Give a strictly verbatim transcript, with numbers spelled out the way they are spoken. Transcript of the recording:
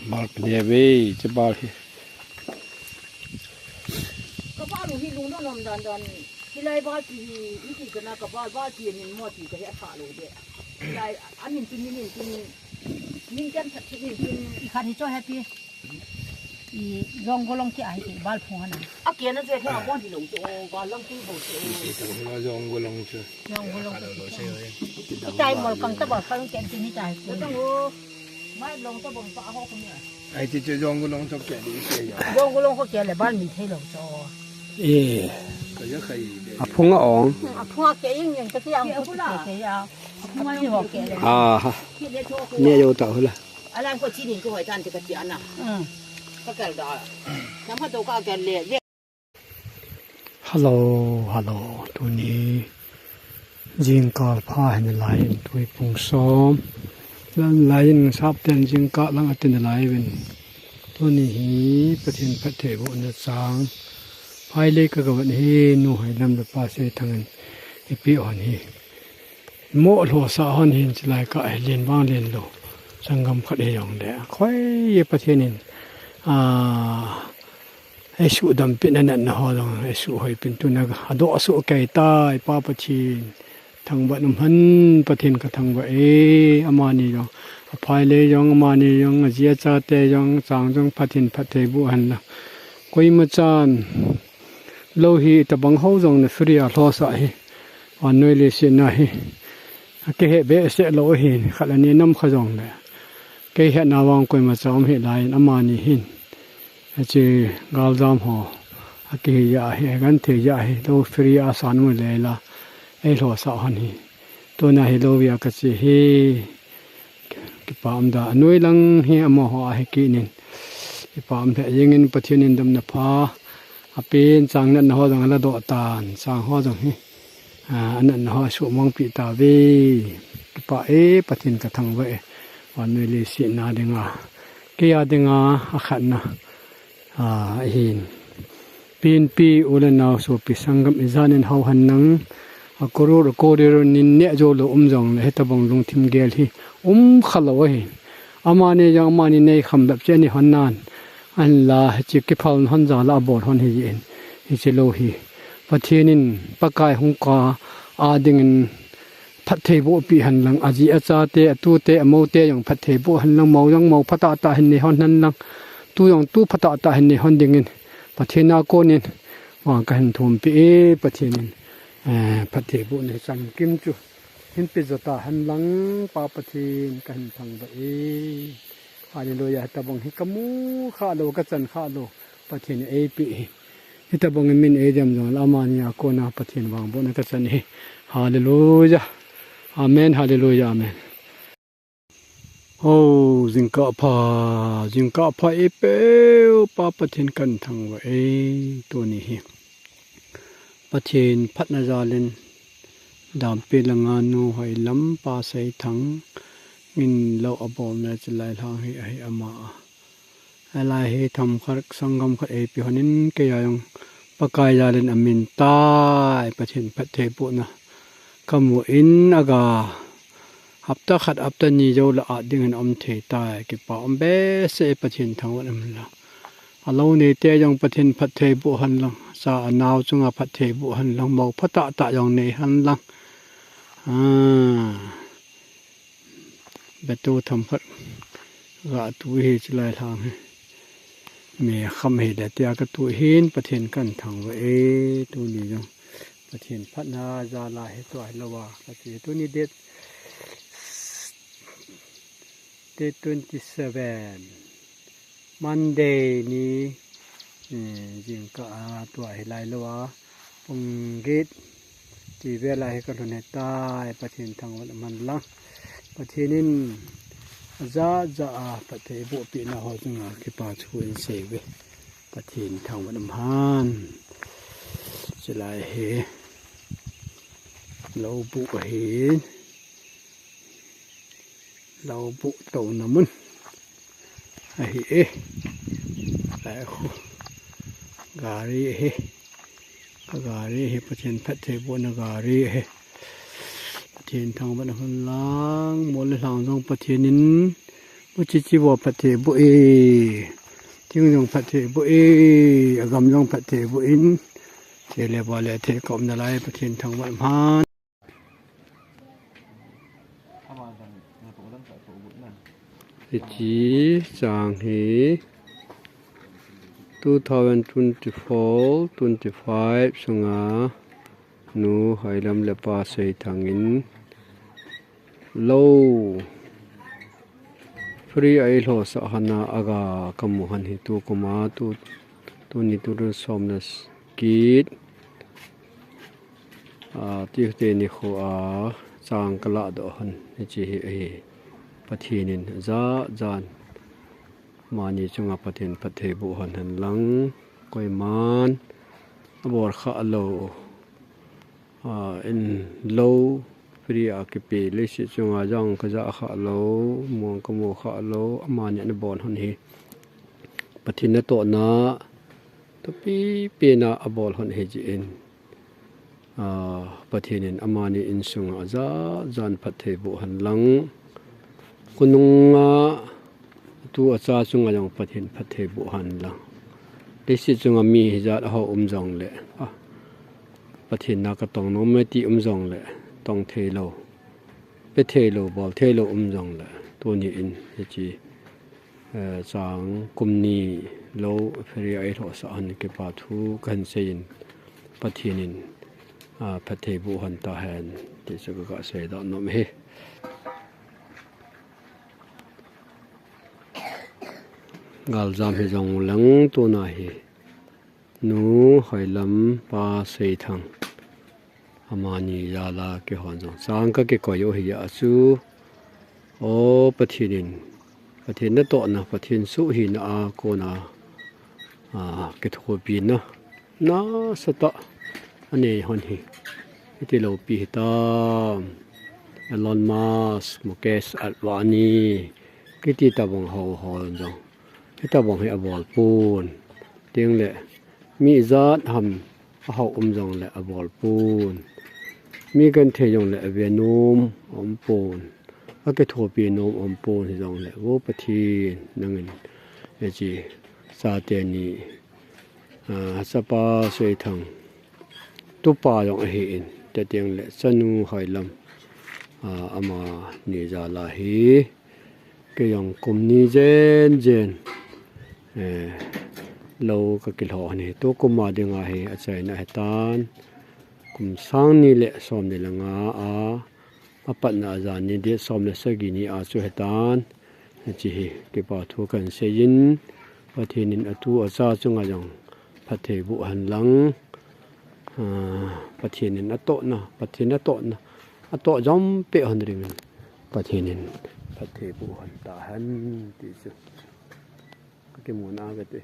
Bal pe ne ve, che bal hi. Ka bal u hi lungdon um dan dan. Hilai bal ti hi, iti kana ka bal, bal ti min mo ti ka he a tha lo de. Hilai, a min tin, min tin, min kan that min tin. I khat hi cho happy. I jong golong ki ai ki bal phung ana. A ke na je kha bon ti lo cho, bal lang ti bo cho. Jong golong cho. Jong golong cho. Ki tai mol kang ta bal kang ken ti ni tai. Ko tang o. Mai long ta bong pa ho ko ni. Ai ti cho jong golong cho ke di ke ya. Jong golong ko ke le bal mi thei lo cho. E. Ka ya khai de. A phung a ong. A phung a ke ing ing ka ti ang ko ke ke ya. A phung a ni ho ke le. A ha. Ki le cho ko. Ne yo ta ho la. Alang ko chini ko hoi tan te ka ti ana. Mm. Ka kal da. Nam ha do ka kal le. Hello, hello. Tuni jingkah pha hin lai in tui pung som. Lan lai in sap ten jingkah lang atin lai vin. Tuni hi Pathen phattheibohna chang. Phai le ka gavan hi nu hai lam le pa sei thangin ipi on hi. Mo lhosa hon hin chilai ka he len vang len lo. Sanggam khat he jong le. Khoi ye Pathen in. A, ei suhdam pin a natna ho jong, ei suhoi pin tuna a doh suh kei tai Pa Pathen. Thangvah um hen Pathen ka thangvah e, amani jong. A phai le jong, amani jong, a ji a cha te jong, chang jong Pathen phattheiboh hen la. Koima chan. Lou hi tabang ho jong le free a lhosa hi. Vannoi leiset na hi. A kihe behseh lou ahin, khat le ni nam kha jong le. Kei hetna vang koima cha um hi lai in amani hin. A chi galjam ho. A kihi ja hi, gan thei ja hi, lou free a san mu le la. Ei lhosa hon hi. Tuna hi lou via ka chi hi. Kipa um da. A noi lang hi amaho a hi kinin. Kipa um le jingin Pathen in damna pha. A pen chang natna ho jong la doh tan. Chang ho jong hi. A, a natna ho suhmang pi ta ve. Kipa e Pathen ka thangvah e. Vannoi leiset na dinga. Kei a dinga a khatna. A, hin. Pinpi u le nao sopi sanggam ijanin hao hen lang, a crore, a crore nin neh jou lou um jong le, hitabang lungthim gel hi um kha lou ahi. Amani jong amani nei kham bep cheh ni hon nan, ahinla hiche kiphal hon jal a abol hon hi jeh in, hiche lou hi. Pathen in Pakai hung kah a dingin phattheiboh peh hen lang, a ji a cha te, a tu te, a mou te jong phattheiboh hen lang, mou jong mou phatah tah hin nei hon hen lang, tu jong tu phatah tah hin nei hon dingin, Pathen a konin, vang ka hin thum peh e, Pathen in, eh, phattheibohna chamkim chu hin pe jo ta hen lang, Pa Pathen ka hin thangvah e. Hallelujah, hitabang hi ka mu kha lou, ka chan kha lou, Pathen in ei peh hi. Hitabang in min ei dem jong le amani a kona Pathen vangbohna ka chan hi. Hallelujah. Amen, hallelujah, amen. O, jingkah pha, jingkah pha e peh, Pa Pathen kan thangvah e, tuni hi. Pathen phatna jal in, dampi langa nu hai lam pa sei thang, ngin lou abolna chilai lang hi ahi ama a. Hilai hi themkhat sanggam khat eipe hon in kei a jong Pakai jal in amin tai, Pathen phattheibohna. Ka mu in aga hapta khat hapta ni jou le a dingin um thei tai, kipa um behseh e Pathen thangvah um hen lang. A lou nei te jong Pathen phattheiboh hen lang, cha a nao chunga phattheiboh hen lang, mou phatah tah jong nei hen lang. A. Betu themkhat ga tu hi chilai lang hi. Me kham hi le tia ka tu hin Pathen kan thangvah e, tuni jong. Pathen phatna jal a hi tua hi lou a ka ti tuni date, date twenty seven. Monday ni, eh, jingkah a tua hi lai lou a, pung get ti vel a hi ka lhun he tai, Pathen thangvah um hen lang. Pathen in a ja ja a phattheiboh pehna ho chunga kipa thu in sei ve. Pathen thangvah um hen. Chilai hi lou buh ahi. Lou buh touna mun ahi e. Lai khu gari ahi. Ka gari ahi, Pathen phattheibohna gari ahi. Pathen thangvah um hen lang, mol le lhang jong Pathen in Uchi chi vo phatthei boh e. Thing jong phatthei boh e. Agam jong phatthei boh in. Thei le vo le thei kaum nalai Pathen thangvah in. Hiche chang hi two thousand twenty-four twenty-five sunga Nu Hoilam le Pa Seithang in lou free a eilhohsah hon a aga kamu hon hi tukum a tu, tuni tu som le get, a, Tuesday nikho a chang kaladoh hon hiche hi ahi. Pathen in ajat jan amani chunga Pathen phatthei boh hon hen lang, koiman abol khah lou, a, in lou free a kipe leiset chunga jong kaja khah lou, mong kamu khah lou, amani ana bol hon hi Pathen natohna thupi pen a abol hon ahi jeh in, a, Pathen in amani insunga ajat jan phatthei boh hon lang, khonunga atu acha chunga jong Pathen phatthei boh hon lang, leiset chunga mi hijat a ho um jongle, a, Pathen na katong nom e ti um jongle, tong thei lou, pe thei lou, bol thei lou um jongle, tuni in hiche, eh, chang kum ni lou free a eilhohsah hon kipa thu kahin seiyin, Pathen in, a, phatthei boh hon tahen ti chu kaga seidoh nom e. Galjam hijong leng tuna hi Nu Hoilam, Pa Seithang, amani jal a kihon jong chang kakikoi u hi a chu, o Pathen in, Pathen natohna, Pathen soh hina a kona, a, kithopina nasatah anei hon hi, hiti loupi hitam, Elon Musk, Mukesh Ambani kiti tabang ho ho jong hitobang hi abol pon, tengle mi ijat ham a ho um jongle abol pon, mi genthei jongle ave nom aum pon, akithopi nom aum pon, hijongle vo Pathen, nangin hiche chate ni, a, chapa Seithang tupa jong ahin, chutengle chanu Hoilam, a, amani jal a hi kei jong kum ni jen jen, eh, lou kakilhoh hon hi tukum a dinga hi achaina hitan, kum sang ni le som ni le nga a, apatna a jan ni date som le sagi ni a chu hitan, hiche hi kipa thu kahin seiyin, Pathen in atu acha chunga jong phatthei boh hon lang, a, Pathen in atohna, Pathen atohna, atoh jom peh hon dingin Pathen in phatthei boh hon tahen ti chu kakimuna kati.